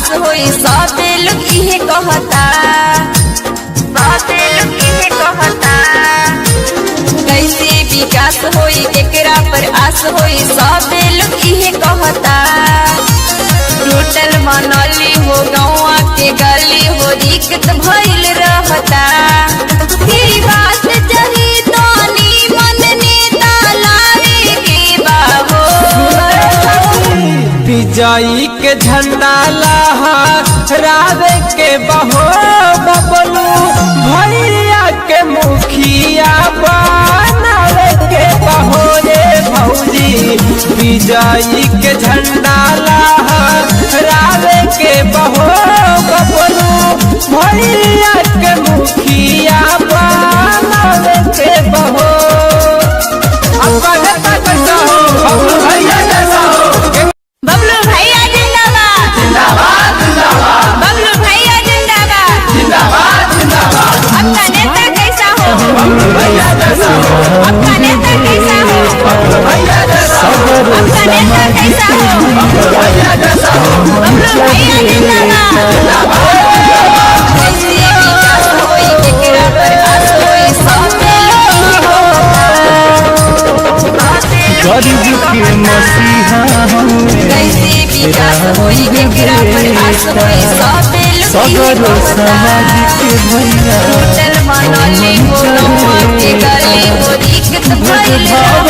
विकास होई, सबे लोग इहे कहता, सबे लोग इहे कहता। कैसे विकास होई, केकरा पर आस होई, सबे लोग इहे कहता। टूटल मनली हो गौआ के गली हो, दिक्कत भइल रहता। फिर बात जही तानी मन नेता लावे के बाबो। विजयी के झंडा लहरावे के बहो, बबलू भैया के मुखिया बनावे के बहो रे भौजी। विजयी के झंडा लहरावे के बहो, बबलू भैया के मुखिया बनावे के बहो। आपका नेता कैसा हो, बबलू भैया जैसा हो। बबलू भैया जिंदाबाद, जिंदाबाद जिंदाबाद, बबलू भैया जिंदाबाद। जिंदाबाद जिंदाबाद, आपका नेता कैसा हो, बबलू भैया जैसा हो, आपका नेता कैसा हो, बबलू भैया जैसा हो, आपका नेता कैसा हो, बबलू भैया जैसा हो। बबलू भैया जिंदाबाद। कैसे विकास होई, केकरा पर आस होई, सबे लोग इहे कहता, सबे लोग गरीब इहे के कहता। मसीहा हमें कैसे विकास होई, केकरा पर आस होई, सबे लोग इहे सगरो कहता। समाज के भैया टूटल मनली हो गौआ के गली हो, दिक्कत भइल रहता।